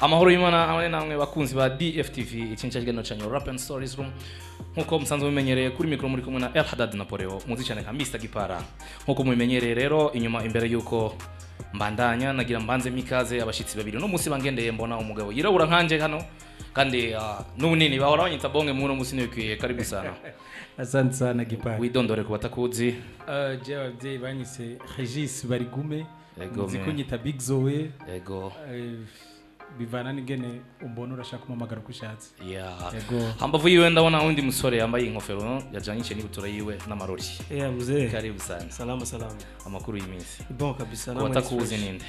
Amahoro y'Imana hamwe namwe bakunzi ba DFTV, iki ni kiganiro cyanyu Rap and Stories Room. Nkuko musanzwe mumenyereye, kuri mikoro muri kumwe na El Haddad Napoleo, muzi cyane nka Mr Gipara. Nkuko mubimenyereye rero, inyuma imbere yuko mbandanya nagira mbanze mikaze abashitsi babiri no munsi bangendeye. Mbona umugabo yirabura nkanje hano kandi n'ubunini, bahora banyita bonge, mu munsi ntibikwiye. Karibu sana. Asante sana, Gipara. Widondore ku batakuzi. Je ababyeyi banyise Regis Barigume. Ego. Nzi Me. kunyita Big Zoe. Ego. Bivana n'ingene umbona, urashaka kumamagara uko ushatse. Ego. Hambavu yiwe ndabona undi musore yambaye inkofero yajanye n'ibutura yiwe n'amarori. Yeah, mzee. Karibu sana. Salama salama. Amakuru y'iminsi? Bon kabisa. Ku Namwe batakuzi, fresh. ninde?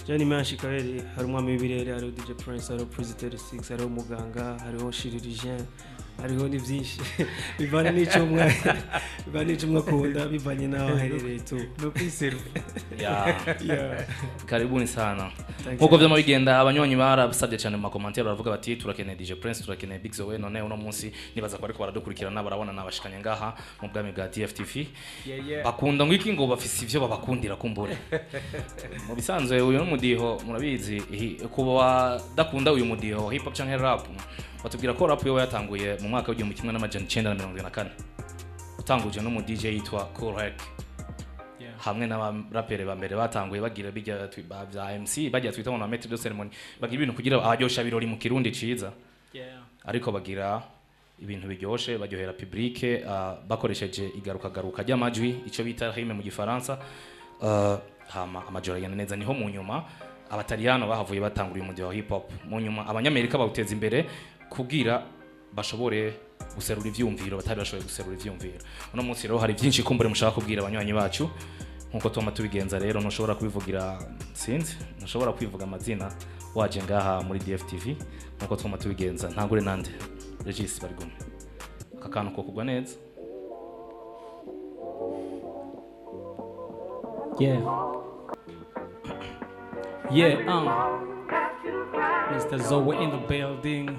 Je ni menshi kabiri, hari umwami w'ibirere, hariho DJ Prince, hariho President 6, hariho muganga, hariho chirurgien, hariho ni byinshi. Bivana n'ico umwe akunda, bivanye n'aho aherereye tu. No kwiseruka. Yeah. Yeah. Karibuni sana. Thanks. Nkuko vyama bigenda, abanywanyi barasabye cyane mu ma commentaires, baravuga bati turakeneye DJ Prince, turakeneye Big Zoe. None uno munsi nibaza ko ariko baradukurikirana, barabona nabashikanye ngaha mu bwami bwa DFTV. Bakunda ngo iki? Ngo bafise ivyo babakundira kumbure. Mu bisanzwe uyu n'umudiho murabizi, kuba badakunda uyu mudiho hip hop canke rap, batubwira ko rap yoba yatanguye mu mwaka w'1974, utanguje n'umu DJ yitwa Kool Herc hamwe n'abaraperi ba mbere batanguye bagira bijya bya MC, bajya twita ngo na maître de cérémonie, bagira ibintu kugira abaryosha birori mu Kirundi ciza. Ariko bagira ibintu biryoshe, baryohera public bakoresheje igarukagaruka ry'amajwi, ico bita rime mu Gifaransa. Hama amajoro agenda neza. Niho mu nyuma Abataliyano bahavuye batangura uyu mudiho wa hip hop. Mu nyuma Abanyamerika bawuteza imbere kugira bashobore guserura ivyumviro batari bashoboye guserura ivyumviro. Uno munsi rero hari byinshi kumbure mushaka kubwira abanywanyi bacu. Nkuko tuma tubigenza rero, ntushobora kubivugira, sinzi, ntushobora kwivuga amazina waje ngaha muri DFTV. Nkuko tuma tubigenza, ntangure nande? Regis Barigume, aka kantu ko kugwa neza. Yeah. Mr. Zoe in the building.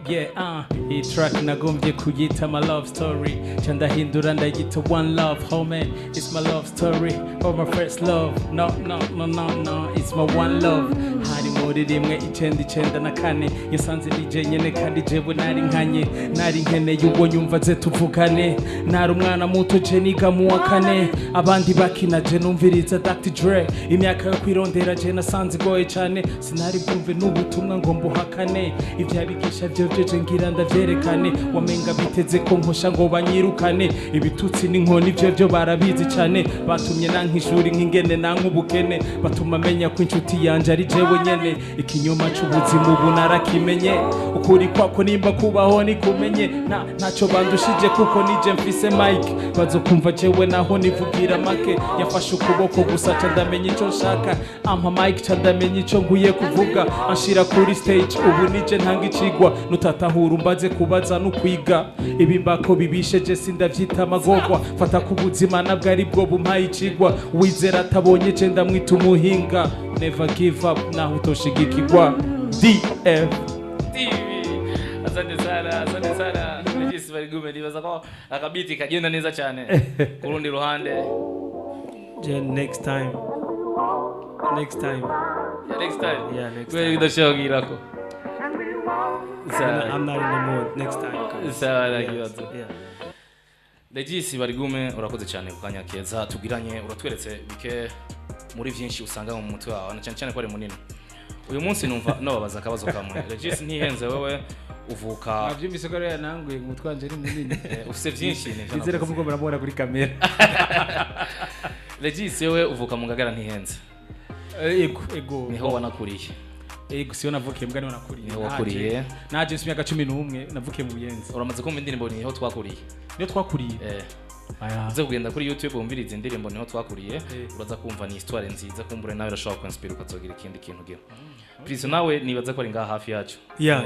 Yeah. Iyi track nagombye kuyita my love story. Ca ndahindura ndayita one love, homie. It's my love story, or my first love. No, no, no, no, no. It's my one love. Hari muri 1994, yasanze DJ nyene kandi jewe nari nkanye. Nari nkeneye uwo nyumva ze tuvugane. Nari umwana muto, je niga mu wa kane. Abandi bakina, je numviriza Dr. Dre. Imyaka yo kwirondera je nasanze igoye cane. Sinari bwumve n'ubutumwa ngo mbuhakane. Ivyabigisha vyo vyo je ngira ndavyerekane. Wamenga biteze ko nkosha ngo banyirukane. Ibitutsi n'inkoni ivyo vyo barabizi cane. Batumye nanka ishuri nk'ingene nanka ubukene. Batuma menya ko inshuti yanje ari jewe nyene. Ikinyoma c'ubuzima ubu narakimenye. Ukuri kwako nimba kubaho nikumenye. Na ntaco bandushije kuko nije mfise mic. Bazokumva jewe naho nivugira make. Yafashe ukuboko gusa ca ndamenya ico nshaka. Ampa mic ca ndamenya ico nkwiye kuvuga. Anshira kuri stage, ubu nije ntanga icigwa. Nutatahura umbaze, kubaza n'ukwiga. Ibimbako bibishe je sindavyita amagorwa. Fata ku buzima nabwo ari bwo bumpaye icigwa. Wizera atabonye je ndamwita umuhinga. Never give up naho utoshigikirwa. DF TV. Asante sana, asante sana. Regis Barigume, nibaza ko akabiti kagenda neza cyane. Ku rundi ruhande, Je next time. Next time. Yeah, next time. Yeah, next Kubera time. bidashobora kugirako. I'm not in the mood. Next time, guys. Sawa, nta Yeah. kibazo. Yeah. Regis Barigume, urakoze cyane ku kanya keza tugiranye. Uratweretse bike muri byinshi usanga mu mutwe wawe, na cyane cyane ko ari munini. Uyu munsi numva nababaza akabazo kamwe. Regis, ntihenze, wewe uvuka Navyumvise ko ariyo yananguye ngo umutwe wanje ari munini. Ufise byinshi, nivyo Nizere ko navuze. muko muramubona kuri kamera. Regis, wewe uvuka mu Ngagara, ntihenze? Ego. Niho wanakuriye? Ego, siyo navukiye mbwa, niho nakuriye. Niho wakuriye. Naje mfise imyaka 11, navukiye mu Buyenzi. Uramaze kumva indirimbo Niho Twakuriye? Niyo twakuriye. Eh. Aya. Uze kugenda kuri YouTube wumvirize indirimbo Niho Twakuriye. Eh. Uraza kumva ni histoire nziza, kumbure nawe urashobora kwinspira ukazogira ikindi kintu ugira. Please, nawe nibaza ko ari ngaha hafi yacu. Yeah.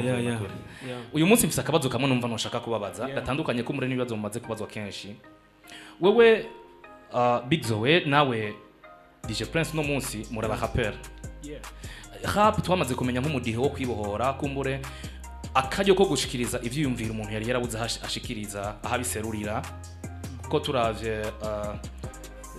Uyu munsi mfise akabazo kamwe numva ntushaka kubabaza, gatandukanye kumbure n'ibibazo mumaze kubazwa kenshi. Wewe Big Zoe, nawe DJ Prince, no munsi muraba rapper. Rap twamaze kumenya nk'umudiho wo kwibohora, kumbure akaryo ko gushikiriza ivyiyumviro umuntu yari yarabuze aho ashikiriza, aho abiserurira, kuko turavye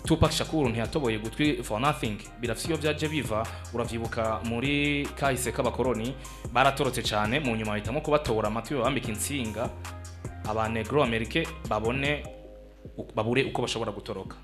Tupac Shakur ntiyatoboye gutwi for nothing. Birafise iyo vyaje biva. Uravyibuka muri kahise k'abakoroni baratorotse cyane, mu nyuma bahitamo kubatora amatwi, babambika insinga, abanegro amerike babone babure uko bashobora gutoroka.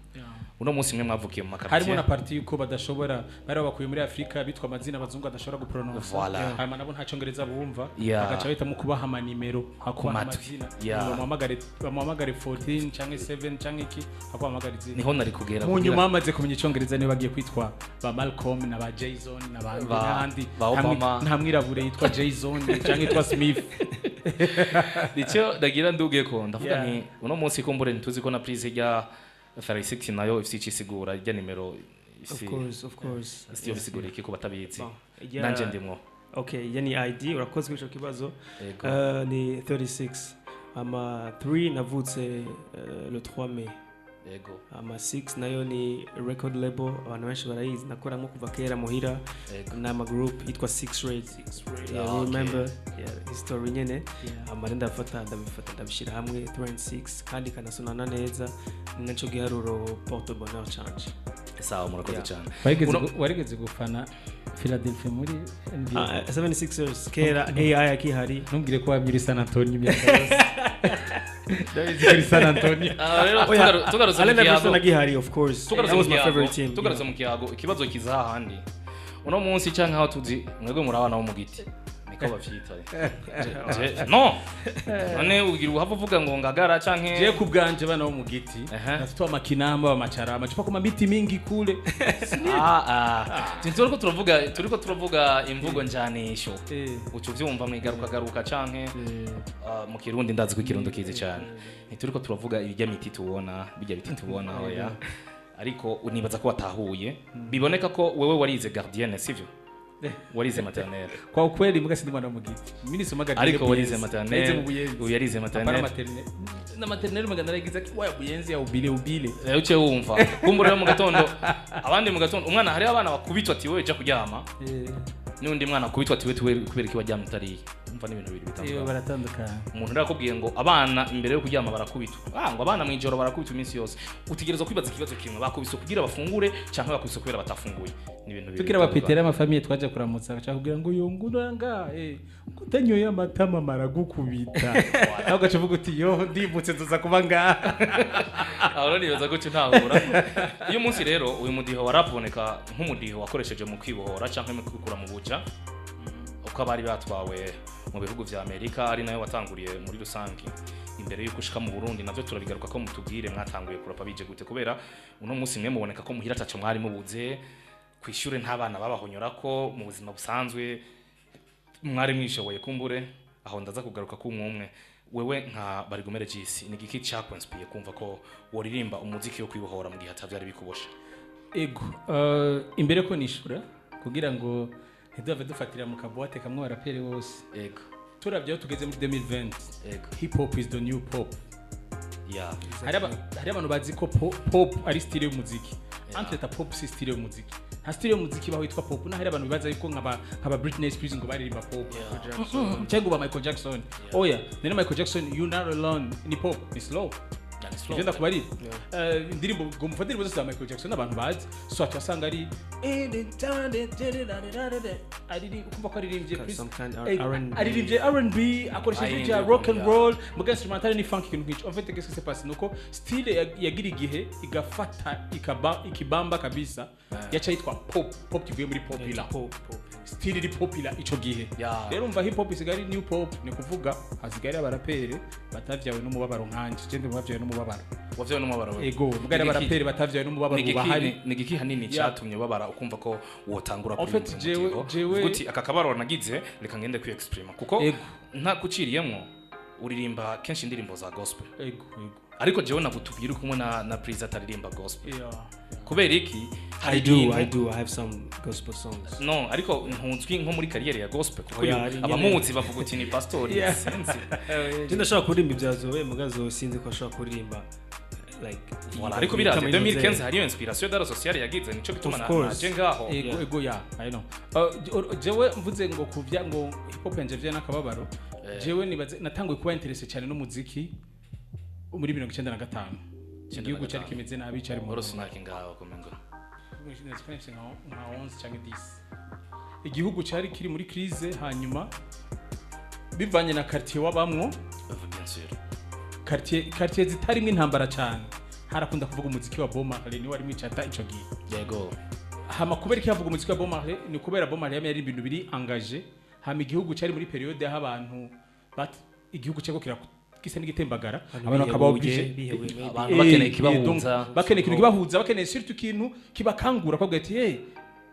Uno munsi mwe mwavukiye mu Harimo na ma quartier. Partie yuko badashobora, bari babakuye muri Afrika bitwa amazina abazungu badashobora guprononsa. Voilà. Hanyuma nabo nta cyongereza bumva, bagaca bahitamo kubaha amanimero hakubaha Matwi. amazina. Bamuhamagare 14 canke 7 canke iki, hakubahamagara izina. Niho nari kugera. Mu Kugira- nyuma bamaze kumenya icyongereza niyo bagiye kwitwa ba Malcolm na ba Jason na ba n'ahandi. Ba Obama. Nta mwirabure yitwa Jason canke yitwa Smith. Nicyo ndagira nduge ko ndavuga nti uno munsi kumbure ntituzi ko na prise rya 36 nayo ifise icyo isigura, rya nimero Of isi course, of course. isi yo bisigura iki ku batabizi? Bon, Nanje ndimwo. Okay, ya ni ID. Urakoze kuri ico kibazo. Yego. Ni 36 ama 3, navutse le 3 mai. Ama 6 nayo ni record label, abantu benshi barayizi, nakoramo kuva kera muhira. Ni ama group yitwa Six Rays. Yeah, remember, yeah, history nyene. Ama rero ndafata, ndabifata, ndabishyira hamwe 3 and 6, kandi kanasonana neza, ni naco giharuro porte bonheur canje. Sawa, murakoze cyane. Warigeze warigeze gufana Philadelphia muri NBA? Ah, 76ers kera, AI akihari. Ntumbwire ko wamye uri San Antonio imyaka yose. Ndabizi ko uri San Antonio. Ah, rero Oya, tugarutse mu Allen Iverson kiyago, agihari, of course. tugarutse That mu was my kiyago, favorite team. tugarutse mu kiyago, ikibazo kiza hahandi uno munsi canke aho tuzi mwebwe muri abana bo mu giti, niko bavyita. No none ugira uhava uvuga ngo ngagara canke Je ku bwanje bana bo mu giti, natutwa makinamba bamacarama chupa kuma miti mingi kule. Ah, ah. Turiko turavuga imvugo njanisho. Uca uvyumva mwigaruka garuka canke mu Kirundi, ndazi ko Ikirundi kizi cyane. Ntituriko turavuga ibijya miti tubona, bijya biti tubona, oya. Ariko nibaza ko watahuye, biboneka ko wewe warize gardienne, sivyo? Warize maternelle. Kwa ukweli mbwa sindi mwana wo mu giti, mimi nisomaga. Ariko warize Buyenzi. maternelle. Narize mu Buyenzi. Uyu yarize Hapana. maternelle. Maternelle na maternelle magana naragize ati waya Buyenzi ya ubile ubile. Uce wumva kumbura rero mu gatondo, abandi mu gatondo umwana, hariho abana bakubitwa ati wowe jya kuryama, n'undi mwana akubitwa ati wewe kubera iki waryamye utariye. Umva n'ibintu bibiri Iyo bitandukanye. Baratandukana. Umuntu rero akubwiye ngo abana imbere yo kuryama barakubitwa, ngo abana mu ijoro barakubitwa iminsi yose, utegerezwa kwibaza ikibazo kimwe: bakubiswe kugira bafungure cyangwa bakubiswe kubera batafunguye? Ni ibintu bibiri Tukira bitandukanye. abapetera amafamiye twaje kuramutsa, bashaka kugira ngo yonguranga kutanyoye amata mama aragukubita, nawe ugaca uvuga uti yo ndibutse nzoza kuba ngaha. Aho rero nibaza gutyo ntahura. Uyu munsi rero uyu mudiho wa rap uboneka nk'umudiho wakoresheje mu kwibohora cyangwa mu kwikura mu buja, uko abari batwawe mu bihugu vya Amerika, ari nayo watanguriye muri rusange imbere y'uko ushika mu Burundi. Navyo turabigaruka ko mutubwire mwatanguye kurapa bije gute, kubera uno munsi mwe muboneka ko muhira ataco mwari mubuze, ku ishure nta bana babahonyorako, mu buzima busanzwe mwari mwishoboye. Kumbure aho ndaza kugaruka ku umwe. Wewe nka Barigomere GC, ni igiki cyakwinspiye kumva ko woririmba umuziki wo kwibohora mu gihe atavyari bikubosha? Ego, imbere ko nishura, kugira ngo ntiduhave dufatira mu kabuwate kamwe abaraperi bose, turavye aho tugeze muri 2020, hip hop is the new pop. Hari abantu bazi ko pop ari style y'umuziki. Entre ta pop si style y'umuziki, nta style y'umuziki baho yitwa pop. Naho hari abantu bibaza yuko nk'aba Britney Spears ngo baririmba pop, cyangwa ba Michael Jackson. Oya, nene Michael Jackson "You Not Alone" ni pop, ni slow. Yeah, ni slow. Ivyo ndakubarira. Indirimbo ngo mufate indirimbo zose za Michael Jackson abantu bazi, so wasanga ari ari ukumva ko aririmbye Some kind of R&B. Aririmbye R&B akoresheje ibya Aririmbye, rock and roll, muga instrumental ni funk, ikintu nk'ico. En fait, qu'est-ce qui se passe nuko style yagira igihe igafata ikaba ikibamba kabisa, yaca yitwa pop. Pop kivuye muri popular. Pop, pop. Style iri popular ico gihe. Rero umva, hip hop isigaye ari new pop, ni kuvuga hasigaye ari abaraperi batavyawe n'umubabaro nkanje. Je ndi mu bavyawe n'umubabaro. Wavyawe n'umubabaro wewe? Ego, muga ari abaraperi batavyawe n'umubabaro bahari. Ni igiki hanini cyatumye ubabara ukumva ko wotangura En fait, kuririmba jewe- umudiho? jewe- Uvuga uti aka kababaro nagize, reka ngende kwiexprima, kuko Ego. nta kuciriyemwo uririmba kenshi indirimbo za gospel. Ego, ego. Ariko jewe nagutubwira uri kumwe na Priza ataririmba gospel. Kubera iki? I do, I do. I have some gospel songs. No, ariko ntuzwi nko muri kariyeri ya gospel, kuko Oya, uyu ari nyene. abamuzi bavuga uti ni pastori, sinzi. Je ndashobora kuririmba ibya Zoe, muga Zoe sinzi ko ashobora kuririmba like Voilà, ariko biraje 2015 hariyo inspiration d'art social yagize, nico gituma Of na course. naje ngaho. Ego, ego, ya, I know. Jewe mvuze ngo kuvya ngo hip hop yanje vya n'akababaro, jewe nibaze natanguye kuba intéressé cyane n'umuziki muri 95. Igihugu cyari kimeze nabi, cyari mu Orosunaki ngaho kumengo. Nka 11 cyangwa 10. Igihugu cyari kiri muri crise, hanyuma bivanye na quartier wabamwo, Bien sûr. Quartier zitarimo intambara cyane, harakunda kuvuga umuziki wa Bob Marley, ni wari mwicata ico gihe. Yego. Hama kubera iki havuga umuziki wa Bob Marley? Ni kubera Bob Marley yari ibintu biri engagé. Hama igihugu cyari muri période aho abantu igihugu cyako gisa n'igitembagara, abantu bakaba obligé Abantu bakeneye ikibahuza. Bakeneye ikintu kibahuza, bakeneye surtout ikintu kibakangura, ko ati hey,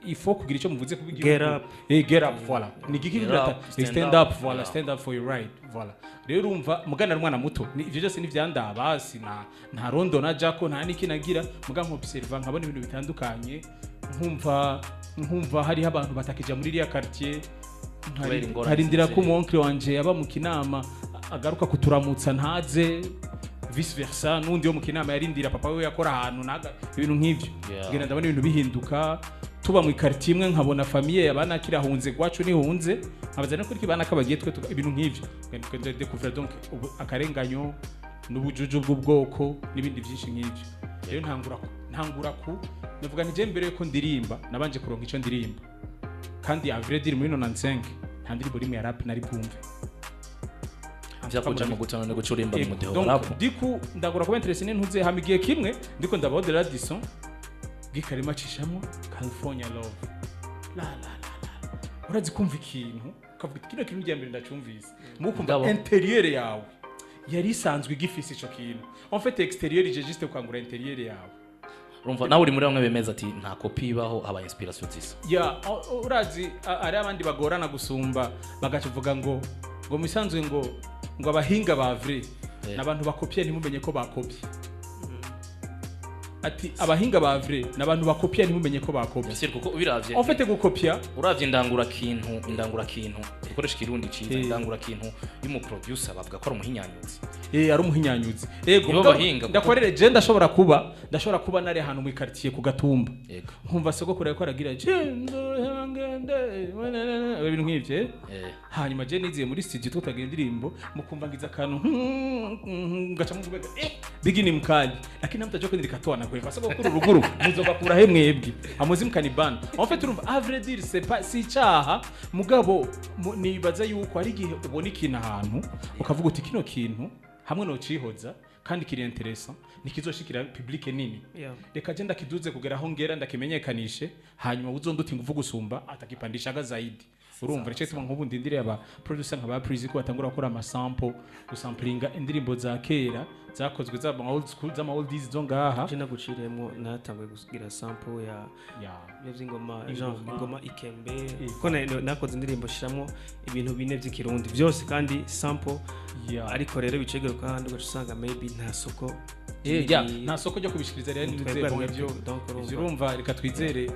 il faut kugira icyo muvuze ku Get up. Get up, voilà, ni igiki? Get Birata up, stand stand up. up, voilà. Stand up for your right, voilà. Rero urumva mugana ari umwana muto, ivyo byose nivyandaba, sina nta rondo na jako, nta niki nagira, muga nkobserva nkabona ibintu bitandukanye, nkumva hariho abantu batakija muri iriya quartier. Kubera ingorane Nkarindira ko z'inzira. umu oncle wanje yaba mu Kinama agaruka kuturamutsa ntaze, vice versa n'undi wo mu Kinama yarindira papa we yakora ahantu naga, ibintu nk'ivyo. Ngenda ndabona ibintu bihinduka, tuba mu quartier imwe, nkabona famille yabanakirahunze gwacu nihunze, nkabaza no kuri kibana kabagiye twe ibintu nk'ivyo. Ngenda découvrir donc akarenganyo n'ubujuju bw'ubwoko n'ibindi byinshi nk'ivyo. Rero ntangura ku ndavuga nti je mbere yuko ndirimba nabanje kuronka ico ndirimba, kandi à vrai dire muri 95 nta ndirimbo rimwe ya rap nari bwumve. Vyakuja mu gutana no gucurimba mu mudeho Donc, rap. Diku ndagura kuba intéressé n'intuze. Hama igihe kimwe ndiko ndabaho Radisson bw'ikarima acishamo California Love, la la la la, urazi kumva ikintu ukavuga ati kino kintu rya mbere ndacumvise, mu kumva Ngabo. intérieur yawe yari isanzwe igifise ico kintu. En fait, extérieur ije juste kwangura intérieur yawe. Urumva nawe uri muri bamwe bemeza ati nta kopi ibaho, haba inspiration zisa. Ya, urazi ari abandi bagorana gusumba, bagacuvuga ngo musanzwe ngo abahinga ba vrai n'abantu bakopye ntimumenye ko bakopye. Ati abahinga ba vrai n'abantu bakopye ntimumenye ko bakopye. Bien sûr, kuko ubiravye En fait, gukopya uravye indangura kintu dukoresha ikirundi ciza, indangura kintu y'umuproducer bavuga ko ari umuhinyanyuzi. Ari umuhinyanyuzi, ego. Nibo bahinga, kuko- Ndakorere je, ndashobora kuba nari ahantu mu quartier ku Gatumba, nkumva sogokuru yariko aragira ibintu nk'ivyo, eh. Hanyuma je niziye muri studio tutagira indirimbo, mukumva ngiza akantu ngaca muvugega bigi ni mkali, lakini mtajua kwenda nikatoa na kweva sogokuru ruguru muzobakura he mwebwe amuzi mkanibana. En fait, urumva, à vrai dire, c'est pas si icaha, mugabo nibaza yuko ari igihe ubona ikintu ahantu ukavuga uti kino kintu hamwe no cihoza kandi kiri intéressant, nikizoshikira public nini, reka je ndakiduze kugera aho ngera ndakimenyekanishe, hanyuma uzonduta ingufu gusumba atakipandishaga zaidi. Urumva nicyo gituma nk'ubu ndindiriye aba producer nka ba Prizi ko batangura gukora amasample, gusamplinga indirimbo za kera zakozwe z'ama old school, z'ama oldies zo ngaha. Je naguciriyemo, natanguye kugira sample ya by'ingoma, Ingoma. Genre ingoma ikembe, ko nakoze indirimbo shiramo ibintu bine by'ikirundi byose kandi sample, ariko rero bicegeruka ahandi ugaca usanga maybe nta soko Ya, nta soko ryo kubishikiriza rero. Twebwe Nizeye ibyo donc urumva. Ivyo urumva, reka twizere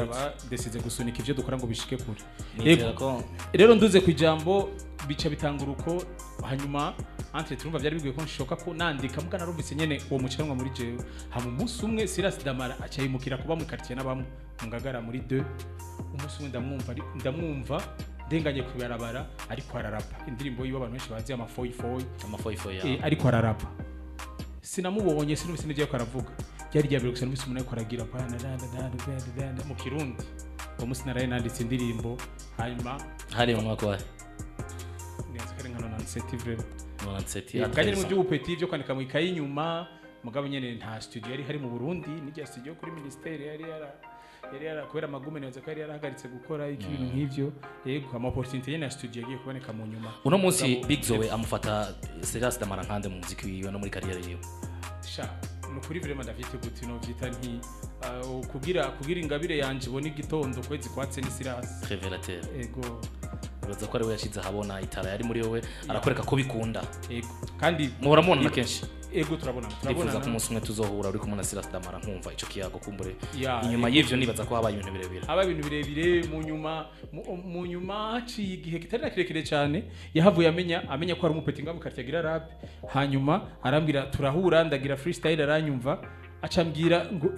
abadesize gusunika ivyo dukora ngo bishike kure. Nizera Yego. ko Rero nduze ku ijambo, bica bitangura uko. Hanyuma entre turumva byari bigoye ko nshoka ko nandika, muga narumvise nyene uwo mucanwa muri jewe. Hama umunsi umwe Silas Damara aca yimukira kuba mu quartier n'abamwe mu Ngagara muri 2. Umunsi umwe ndamwumva ndenganye ku ibarabara ariko ararapa indirimbo yiwe abantu benshi bazi, amafoyifoyi. Amafoyifoyi Eh, yawe. Ariko ararapa, sinamubonye, sinumvise n'ibyo ariko aravuga. Ryari rya mbere gusa numvise umuntu ariko aragira bana da da da da da da mu Kirundi. Uwo munsi naraye nanditse indirimbo, hanyuma Hari mu mwaka wa nibaza ko ari nka 97 vraiment. 97. Kandi ni mu by'ubupeti byo kwandika mu ikayi inyuma, mugabo nyene nta studio yari hari mu Burundi, n'irya studio kuri ministère yari yara kubera amagume, nibaza ko yari yarahagaritse gukora iki, ibintu nk'ivyo. Yego, ama opportunité nyene ya studio yagiye kuboneka mu nyuma. Uno munsi Big Zoe amufata Silas Damara nkande mu muziki wiwe no muri carrière yiwe? Sha, ni ukuri vraiment ndavyite gute, novyita nti kugira ingabire yanje ibone igitondo kwezi kwatse ni Silas. Révélateur. Ego. Ubaza ko ari we yashize ahabona itara yari muri wowe, arakwereka ko bikunda. Ego, kandi Muhora mubonana kenshi? Ego, turabona. Ndifuza ko Turabonana. umunsi umwe tuzohura uri kumwe na Silas Damara, nkumva ico kiyago kumbure. Ya, Inyuma ego. y'ivyo nibaza ko habaye ibintu birebire. Haba ibintu birebire mu nyuma. Mu nyuma haciye igihe kitari na kirekire cyane, yahavuye amenya ko ari umupeti ngaho mu quartier agira rap, hanyuma arambwira turahura, ndagira freestyle aranyumva, acambwira ngo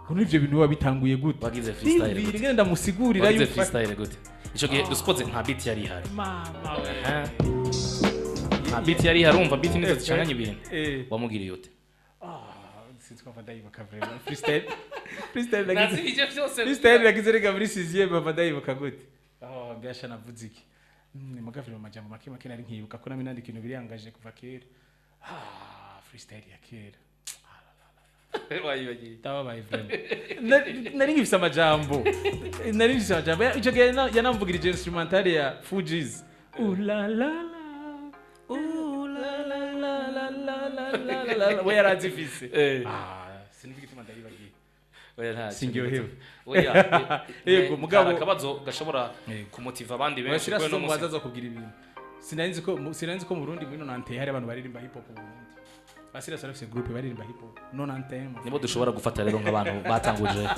ngo n'ivyo bintu biba bitanguye gute? Wagize freestyle Ndiyumvira gute? ingene ndamusigurira Wagize yuko freestyle gute ico gihe? Dusipoze nta beat yari ihari. Mama we. Nta beat yari ihari, urumva beat nizo zicanganya ibintu. Eh. Wamugiriye ute? Ah, Sinzi ko ndayibuka vraiment. Freestyle nagize. Nazibije byose. Freestyle nagize rega muri 6e, bava ndayibuka gute? Oh, mbasha navuze iki? Ni mugavire mu majambo make make nari nkibuka ko nami nandika ibintu biriyangaje kuva kera. Ah, freestyle ya kera. Wayibagiye. Ndababaye vraiment. Nari ngifise amajambo. Nari ngifise amajambo. Ico gihe yanamvugirije instrumental ya Fugees. Ooh la la la. Ooh la la la la la la la la la. We yarazifise. Ah, sinivuga igituma ndayibagiye. Oya, nta Singyohewe. Oya. Yego, mugabo- Hari akabazo gashobora kumotiva abandi benshi Bashira kubera so uno munsi- mubaza kugira ibintu. Sinari nzi ko mu Burundi muri 91 hari abantu baririmba hip hop mu Burundi. Basira sarafise groupe baririmba hip hop 91. Nibo dushobora gufata rero nk'abantu batanguje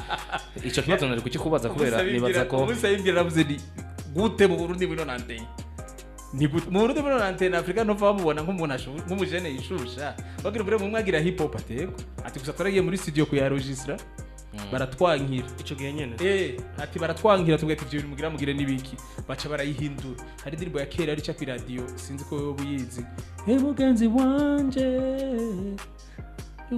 icyo kibazo. Nari kukikubaza kubera nibaza ko umunsi ayimbwira navuze ni gute mu Burundi muri 91, ni gute mu Burundi muri 91 na Afrika nova bamubona nk'umuntu nk'umujene yishusha bagira ubure mu mwagira hip hop atego, ati gusa twaragiye muri studio kuyaregistra baratwankira. Ico gihe nyene. Ati baratwankira, tubwira ati ivyo bintu mugira mugire nibiki, baca barayihindura. Hari indirimbo ya kera yari ica kw'iradiyo, sinzi ko wowe uyizi. Hey mugenzi wanje,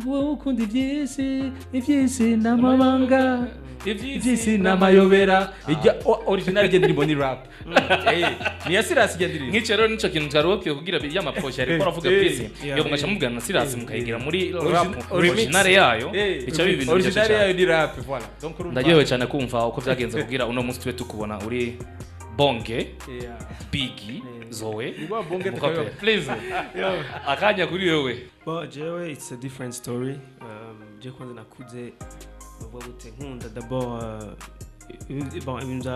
wowe ukunda ivy'isi, ivy'isi n'amabanga, ivy'isi n'amayobera. Ijya original ijya ndirimbo ni rap. Ni ya Silas ijya ndirimbo. Nk'icyo rero nicyo kintu twari bakwiye kugira y'amaposha ariko aravuga Pisi yo mugaca muvugana na Silas mukayigira muri rap original yayo, bica biba ibintu original byinshi cyane. Yayo ni rap, voilà. Donc urumva Ndaryohewe cyane kumva uko byagenze kugira uno munsi tube tukubona uri Bonge Big Zoe. Ni wa Bonge. Mukapera. Tukabiba. Please, akanya kuri wewe. Bon, jewe it's a different story. Je kwanza nakuze bavuga gute, nkunda d'abord bon, ibintu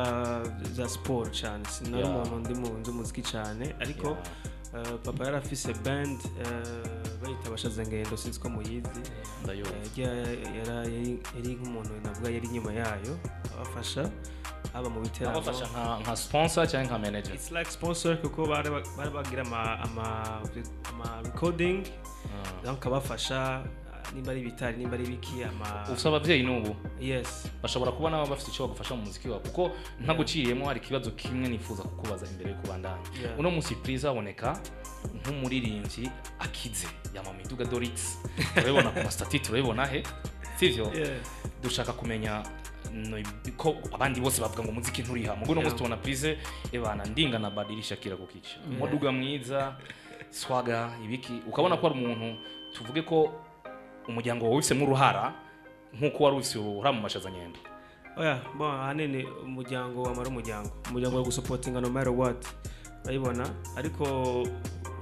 za sport cyane. Sinari umuntu ndi mu nzu muziki cyane, ariko papa yari afise band bayita Abashazangendo, sinzi ko muyizi. Ndayumva. Yari nk'umuntu navuga yari inyuma yayo, abafasha haba mu biteramo. Abafasha nka sponsor cyangwa nka manager? It's like sponsor, kuko bari bagira ama recording, donc abafasha nimba ari ibitari, nimba ari ibiki, ama Ufite ababyeyi n'ubu? Yes. Bashobora kuba nabo bafite icyo bagufasha mu muziki wawe, kuko ntaguciyemo hari ikibazo kimwe nifuza kukubaza imbere yo kubandanya. Uno munsi Priza aboneka nk'umuririmbyi akize, yama miduga Dorix, turabibona ku ma statuts, turabibona he, sivyo? Yeah. Dushaka kumenya ko abandi bose bavuga ngo umuziki nturiha mugo uno munsi tubona Prize ebana ndinga na badirisha kira kukica umuduga mwiza, swaga ibiki, ukabona ko ari umuntu tuvuge ko umuryango wawe ufisemo uruhara nk'uko wari ufise uruhara mu mashazanyendo. Oya, bon, ahanini umuryango wamara umuryango wa gusupotinga no matter what, urabibona, ariko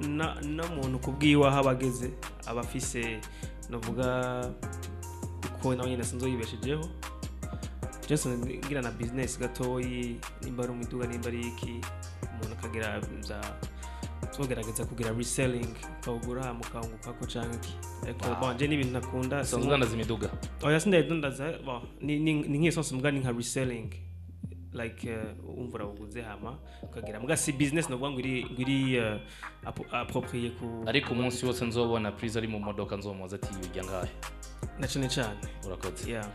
na muntu kubwiwe aho aba ageze aba afise novuga uko nawe nyine sinzi yibeshejeho. Jason ngira na business gatoyi, nimba ari umuduga, nimba ari iki, umuntu akagira za tugerageza kugira reselling, ukawugura mukawungukako canke iki, ariko bon, je n'ibintu nakunda. Usanzwe udandaza imiduga? Oya, sindayidundaza. Bon, ni nk'isonse muga ni nka reselling, like umva urawuguze hama ukagira muga si business novuga ngo iri approprié ku Ariko umunsi wose nzobona Prize ari mu modoka nzomubaza ati ujya ngahe? Na cane cane. Urakoze. Yeah.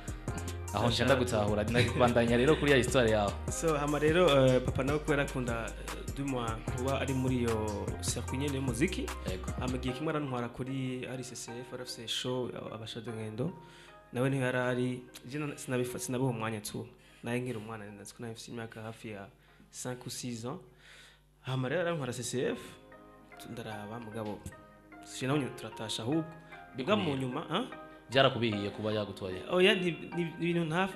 Aho nca ndagutahura, ndabandanya rero kuri ya histoire yawe. So hama rero papa nawe kubera akunda du moins kuba ari muri iyo circuit nyene y'umuziki, hama igihe kimwe arantwara kuri RCCF, arafise show abashadengendo, nawe niho yari ari. Je sinabiha umwanya tu, naye nkiri umwana, ndazi ko nawe mfise imyaka hafi ya 5 ou 6 ans. Hama rero arantwara CCF, ndaraba, mugabo si nawe nyene turatasha ahubwo biga mu nyuma, hein? Byarakubihiye kuba yagutwaye? Oya, ni ibintu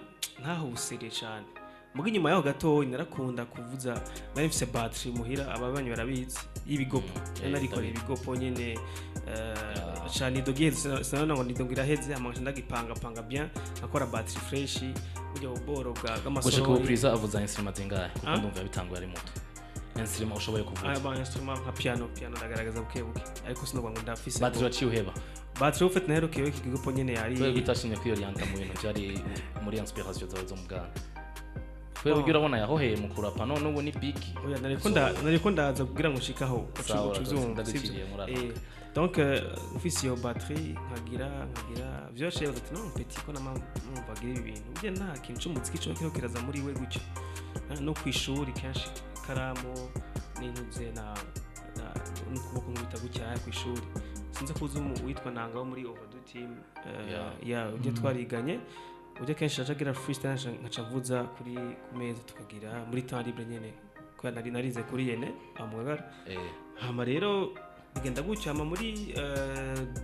ntahusire cyane. Muga inyuma yaho gatoya narakunda kuvuza, nari mfise battery muhira, ababanyi barabizi, y'ibigopo. Narikoreye ibigopo nyene cyane, nido giheze sinabona ngo nido ngo iraheze, hama nkaca ndagipanga panga bien, nkakora battery fresh, burya buboro bwa Gushika ubu bw'amasorori. Priza avuza instrument zingahe? Kuko Ah? ndumva yabitanguye ari muto. Instrument ushoboye kuvuza? Aya ba instrument nka piano ndagaragaza buke buke, ariko sinovuga ngo ndafise. Battery waciye uheba? Battery ufite naherukiyeho iki kigopo nyene yari. Kubera utashimye kwiyorienta mu bintu byari muri inspiration zawe zo mu bwana, kubera uburyo urabona yahoheye mu kurapa, none ubu ni big. Oya, nariko ndaza kugira ngo nshikaho. Sawa, urakoze, ucuvyumva. ndaguciriye muri aka. Donc mfise iyo batterie nkagira vyoshe, baza ati non petit, ko nama numva agira ibi bintu burya nta kintu c'umuziki co kiriko kiraza muri we gutyo. No kw'ishuri kenshi ikaramu n'intuze na n'ukuboko nkubita gutya kw'ishuri. Sinzi ko uzi witwa Nanga wo muri Overdue Team. Yeah, ujya twariganye, ujya kenshi aca agira freestyle, nkaca mvuza kuri ku meza, tukagira muri temps libre nyene, kubera nari narize kuri yene amwagara. Hama rero bigenda gutyo. Hama muri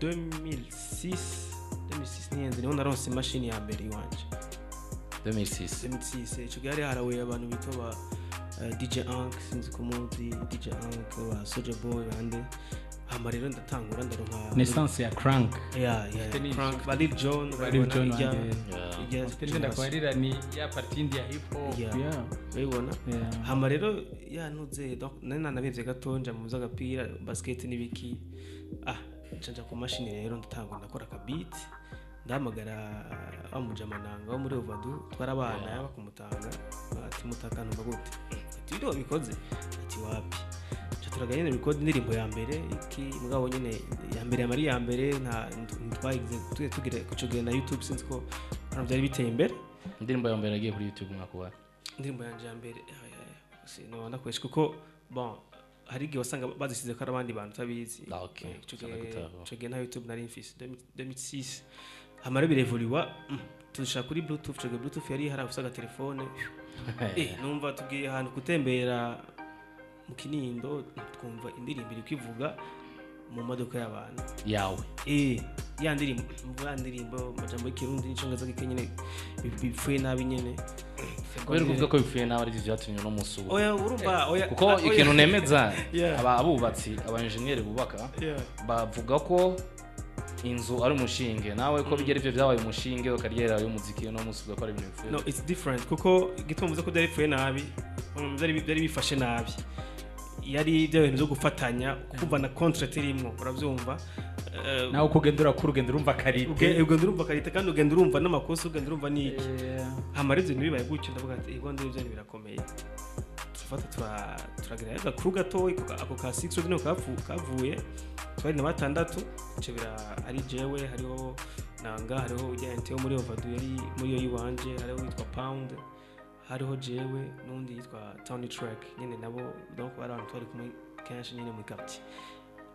2006, 2006 niyenze, niho naronse imashini ya mbere iwanje. 2006? 2006. Ico gihe hari harawe abantu bitwa ba DJ Ank, sinzi ko muzi DJ Ank, ba Soja Boy bande. Hama rero ndatangura, ndaronka Naissance ya crunk. Yeah. Crunk, ba Lil Jon. Ba Lil Jon. Urabibona, wanje. Ijya Ufite ndakwarira ni ya partie indi ya hip hop. Yeah. Urabibona. Hama rero yantuze, donc nari nanabivye gato, nja mu vy'agapira, basket n'ibiki. Ah, nca nja ku mashini rero, ndatangura ndakora aka beat, ndahamagara wa mujamananga wo muri Ovadu twarabana, yaba kumutanga, ati: "Mutaka, numva gute?" Ati: "Ibyo wabikoze?" Ati: "Wapi." Nca turaga nyene record indirimbo ya mbere iki, mugabo nyene ya mbere yamari ya mbere nta ntitwayigize tugiye tugira ico gihe na YouTube, sinzi ko hano byari biteye imbere. Indirimbo ya mbere yagiye kuri YouTube umwaka wa? Indirimbo yanje ya mbere sinobona kwesha, kuko bon, hari igihe wasanga bazisize ko ari abandi bantu utabizi. Ah, okay. Ico Usanga gihe gutahura. Ico gihe nta YouTube nari mfise, 2006. Hama rero birevoluwa, tushaka kuri Bluetooth. Ico gihe Bluetooth yari ihari, ufise agatelefone. Numva tugiye ahantu gutembera mu Kinindo, twumva indirimbo iri kwivuga mu modoka y'abantu. Yawe? Ya ndirimbo, mvuga ya ndirimbo, amajambo y'ikirundi n'icongereza gike nyene, bipfuye nabi nyene. Kubera kuvuga ko bipfuye nabi arivyo vyatumye uno munsi ubu? Oya, urumva, oya. Kuko Ah, oya. ikintu nemeza, aba abubatsi, aba engineer bubaka, bavuga ko inzu ari umushinge. Nawe ko bigera ivyo vyabaye umushinge wa carrière yawe y'umuziki, uno munsi uvuga ko ari ibintu bipfuye? No, it's different, kuko igituma mvuze ko byari bipfuye nabi, byari bifashe nabi, yari bya bintu byo gufatanya, kumva na contrat irimwo, urabyumva. Nawe uko ugenda urakura, ugenda urumva qualité. Ugenda urumva qualité, kandi ugenda urumva n'amakosa, ugenda urumva n'iki. Hama rero ibyo bintu bibaye gutyo, ndavuga ati: "Ego, ndebye ibyo birakomeye." Turafata turagira agakuru gatoyi, ako ka six niho kavuye. Twari na batandatu, ico bira ari jewe, hariho Nanga, hariho ujya NT wo muri Ovadu yari muri yo yiwanje, hariho witwa Pound, hariho jewe n'undi yitwa Tony Track nyene. Nabo donc bari abantu twari kumwe kenshi nyene muri quartier.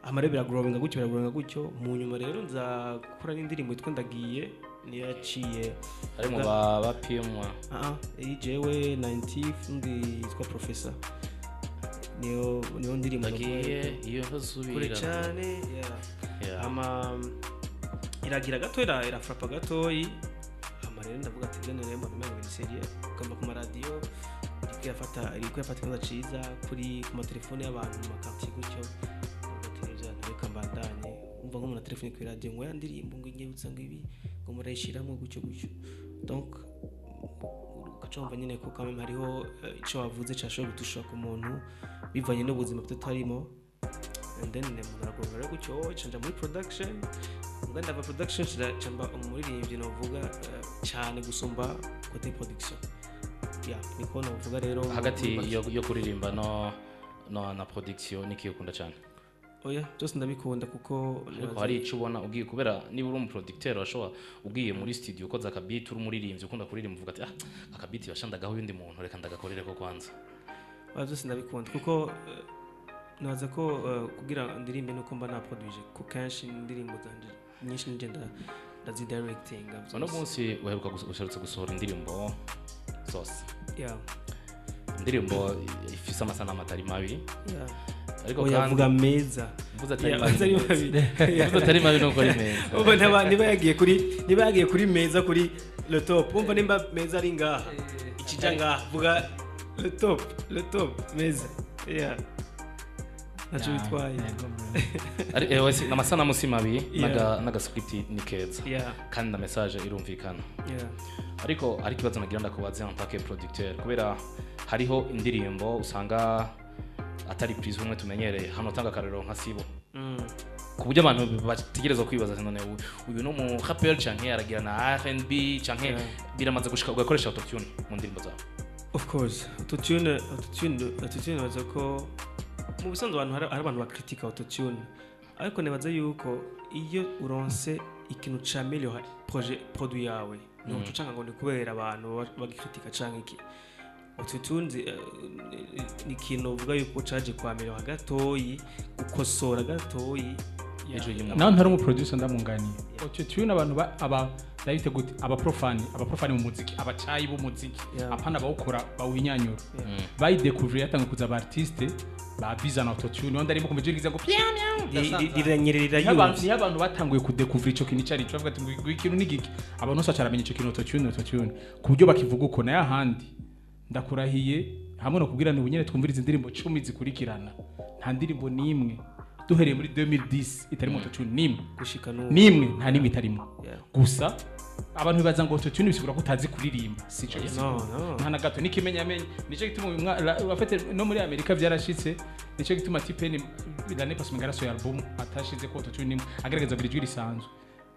Hama rero biragrowinga gutyo, biragrowinga gutyo. Mu nyuma rero nza gukora n'indirimbo yitwa Ndagiye, niyo yaciye. Ari mu ba PM? Ah, iyi jewe 90, undi yitwa Professor, niyo ndirimbo. Ndagiye iyo kure ntasubira. Cyane, yeah. Ama iragira gato, irafrapa gatoyi. Hama rero ndavuga ati: "Gene rero mbona umengo biri sérieux." Ukamba ku maradiyo iriko irafata ikibanza ciza kuri ku matelefone y'abantu mu makartier gutyo. Ndavuga ati: "Nivyo, reka mbandanye." Umva nk'umuntu atelefone kuri radiyo ngo ya ndirimbo ngo inyibutsa ngo ibi, ngo murayishiramo gutyo gutyo. Donc ugaca wumva nyine ko quand même hariho ico wavuze cashobora gutushura ku muntu bivanye n'ubuzima tutarimo. And then umuntu aragonga rero gutyo, canja muri production. Ubwo ndava production, nca mba umuririmbyi novuga cyane gusumba côté production. Yeah, niko novuga rero. Hagati yo kuririmba no na production, niki ukunda cyane? Oya, byose ndabikunda kuko Ariko hari icyo ubona ugiye, kubera niba uri umuproducteur washobora ugiye muri studio ukoze akabeat, uri umuririmbyi ukunda kuririmba, uvuga ati: "Ah, akabeat bashandagaho undi muntu, reka ndagakorere ko kwanza." Oya, byose ndabikunda kuko nibaza ko kugira ndirimbe nuko mba naproduije, ko kenshi indirimbo zanje nyinshi nije ndazidirectinga Uno munsi uheruka uherutse gusohora indirimbo zose, indirimbo ifise amasanamu atari mabi, ariko Oya, kandi vuga meza. Mvuze atari Yeah, mabi, atari ni meza. mabi. Mvuze atari mabi nuko ari meza. Umva, niba yagiye kuri meza, kuri le top, umva nimba meza ari ngaha, ikija ngaha, vuga le top, le top meza, yeah, ntacyo bitwaye. Ari amasanamu si mabi, n'agascript ni keza, kandi na message irumvikana. Ariko hari ikibazo nagira ndakubaze en tant que producteur, kubera hariho indirimbo usanga atari prise umwe tumenyereye hano. Tanga akarorero nka Sibo, ku buryo abantu bategerezwa kwibaza ati: "None uyu ni umu rapper canke aragira na R&B canke?" Biramaze gushika ugakoresha autotune mu ndirimbo zawe? Of course, autotune nibaza ko mu bisanzwe abantu hari abantu bakritika autotune, ariko nibaza yuko iyo uronse ikintu c'ameliora projet produit yawe, ntuca ucanga ngo ni kubera abantu bagikritika canke iki. Autotune ni ikintu uvuga yuko caje kwameliora gatoyi, gukosora gatoyi. Ijwi ry'umuntu. Naho ntari umuproducer, ndamunganiye. Autotune abantu aba ndabite gute, abaprofani mu muziki, abacayi b'umuziki, apana bawukora bawuhinyanyura, bayidécouvrir yatanga kuza aba artiste babizana autotune wandi arimo kumujiriza ngo piam. Riranyerera. Niyo Yumva. Abantu batanguye kudécouvrir ico kintu icari ico, bavuga ati ngo ikintu ni giki, abantu bose bacaramenya ico kintu autotune ku buryo bakivuga uko. Nayo ahandi ndakurahiye, hamwe no kubwira ni ubunyene twumviriza indirimbo 10 zikurikirana, nta ndirimbo n'imwe duhereye muri 2010 itarimo autotune n'imwe. Gushika n'ubu. N'imwe, nta n'imwe itarimo. Gusa abantu bibaza ngo autotune bisigura ko utazi kuririmba, sico bisigura. No, no. Nta na gato, n'ikimenyamenye. Nicyo gituma uyu afite no muri Amerika byarashitse. Nicyo gituma T-Pain l'année passée ngaraso album atashize ko autotune nimwe, agaragaza buri jwi risanzwe.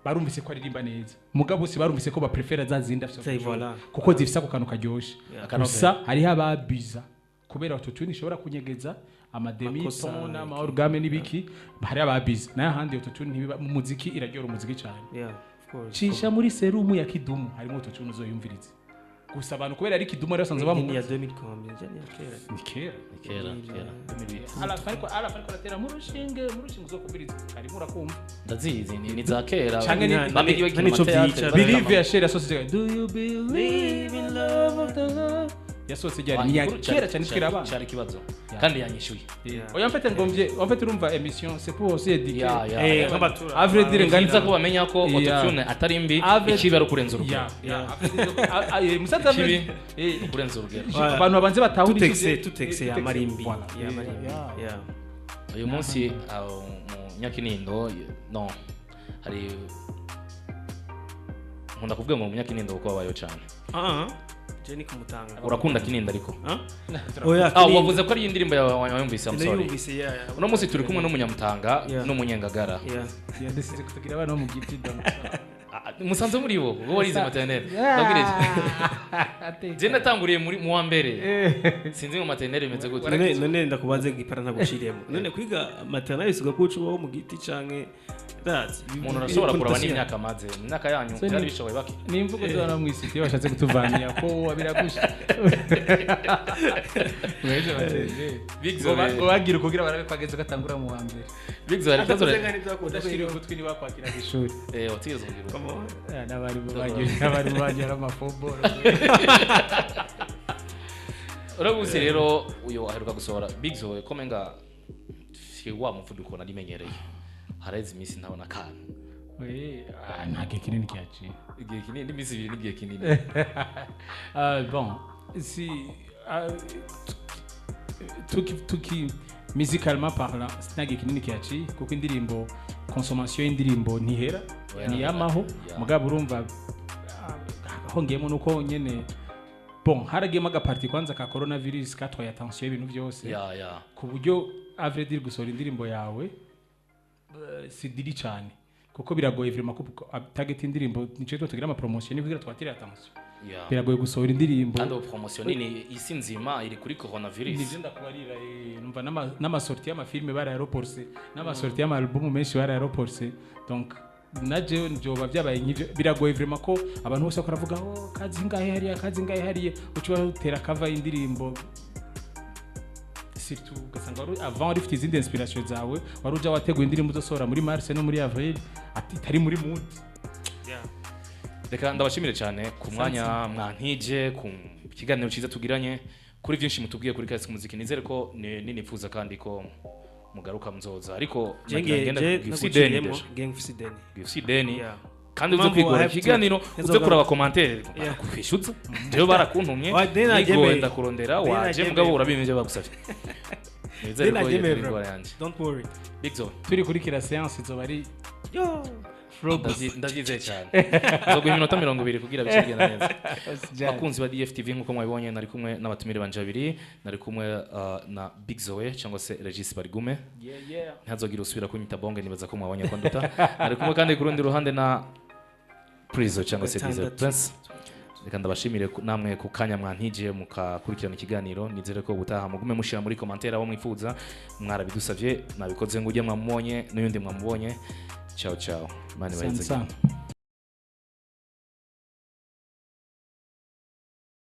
Barumvise ko aririmba neza, mugabo bose barumvise ko baprefera za zindi afise C'est autotune, voilà. kuko zifise ako kantu karyoshe. Akanovera. Gusa hariho ababiza kubera autotune ishobora kunyegeza amademi Amakosa, ton, amaorgane n'ibiki. Hariho ababiza, nayo ahandi autotune ntibiba mu muziki, iraryora umuziki cyane. Yeah, of course. Cisha muri serumu ya Kidumu harimo autotune, uzoyumvirize. Gusa abantu kubera ari Kidumu rero basanzwe Ni bamuzi. ya 2000 combien? Ni ya kera. Ni kera. Ni kera kera. Alafa ariko aratera mu rushinge, uzokumviriza harimo, urakumva. Ndazizi, ni za kera. Canke Babiri bakina nico amateatre, vyica. Believe ya Sher yasohotse, do you believe in love of the love, yasohotse ryari? Ni ya kera cyane, tukiri abana. Cyari ikibazo kandi yanyishuye. Oya, mfite ngombye, en fait urumva émission c'est pour aussi éduquer. Ya. Nk'abatura. À vrai dire, ngani Byiza ko bamenya ko autotune atari mbi, ikibi ari ukurenza urugero. Ya, musaza. Ikibi ukurenza urugero. Abantu babanze batahura. Tutexe, tutexe ya marimbi. Voilà. Ya marimbi. Yeah. Uyu munsi aho mu Nyakinindo, no hari nkunda kuvuga ngo mu Nyakinindo kuko wabayeho cyane. Ah, ah. Je ni kumutanga. Urakunda Kinindo ariko? Ah? Oya, Ah, Kinindo. wavuze ko ari indirimbo yawe wayumvise, I'm sorry. Nayumvise, yeah. Uno munsi turi kumwe n'umunyamutanga n'umunyengagara. Yandisize kutugira abana bo mu giti donc. Ah, musanze muri bo wowe warize maternelle, ndabwira iki, je natanguriye muri mu wa mbere, sinzi ngo maternelle imeze gute. None ndakubaze ngipara ntaguciriyemo. None kwiga maternelle bisuga ko uba wo mu giti canke that's Umuntu arashobora kuraba n'imyaka amaze, mu myaka yanyu So byari bishoboye bake. Ni imvugo z'abana mu isi iyo bashatse kutuvanira ko biragusha. Big ngo Zoe. Ngo bagira ukugira barabe ko ageze gatangura mu wa mbere. Big Zoe, hari ikibazo. Udashiriye ugutwi ntibakwakira ku ishuri. Watigeze kugira uko. N'abarimu bagira amafoboro. Urabuze rero uyu aheruka gusohora Big Zoe, ko menga si wa muvuduko narimenyereye, haraheze iminsi ntabona akantu. Nta gihe kinini kihaciye. Igihe kinini n'iminsi 2 n'igihe kinini. Ah, bon, si tuki musicalement parlant nta gihe kinini kihaciye, kuko indirimbo, consommation y'indirimbo ntihera, ntiyamaho. Mugabo urumva, hongeyemo nuko nyene, bon, haragiyemo agaparti kwanza ka coronavirus katwaye attention y'ibintu byose, ya ku buryo à vrai dire gusohora indirimbo yawe si diri cyane, kuko biragoye vraiment ko target indirimbo nico tugira ama promotion ni kugira twatire attention. Biragoye gusohora indirimbo. Kandi ubu promotion nini isi nzima iri kuri coronavirus. Nivyo ndakubarira, numva n'amasorties y'amafilms barayareporse, n'amasorties y'amaalbum menshi barayareporse, donc naje njoba byabaye nk'ivyo. Biragoye vraiment ko abantu bose bakora, oh, kazi ngahe hariya, kazi ngahe hariya, uca utera cover y'indirimbo, surtout ugasanga wari avant wari ufite izindi inspiration zawe, wari uja wateguye indirimbo uzosohora muri mars no muri avril, ati itari muri mood. Reka ndabashimire cyane ku mwanya mwantije, ku kiganiro cyiza tugiranye, kuri byinshi mutubwiye kuri Kasi Muziki. Nizere ko ninifuza kandi ko mugaruka muzoza, ariko nagira ngende kubwira ideni Naguciriyemo déjà. Gang ufise ideni. Ufise ideni. Kandi uze Impamvu kwigora I have to- ikiganiro, uze kuraba commentaire kwishyuza jewe barakuntumye. Wa, deni nigoye naryemeye. ndakurondera Deni waje naryemeye. mugabo urabimye ibyo bagusavye. Nizere Deni ko iyo naryemeye, atari bro. ingwara yanjye. Don't worry. Big Zoe. Turi kuri kira séance izoba ari Yo. Ndabyizeye cyane, nzoguha iminota 20 kugira bice bigenda neza. Bakunzi ba DFTV, nk'uko mwabibonye, nari kumwe n'abatumire banje babiri. Nari kumwe na Big Zoe cyangwa se Regis Barigume, ntihazogire usubira kunyita bonge, nibaza ko mwabonye ko nduta. Nari kumwe kandi ku rundi ruhande na Prizo cyangwa se Diesel Gatandatu. Prince. Reka ndabashimire namwe ku kanya mwantije mukakurikirana ikiganiro. Nizere ko ubutaha mugume mushira muri commentaire abo mwifuza. Mwarabidusavye, nabikoze ngo ujye mwamubonye n'uyundi mwamubonye. Ciao ciao, Imana ibahe. Sana sana.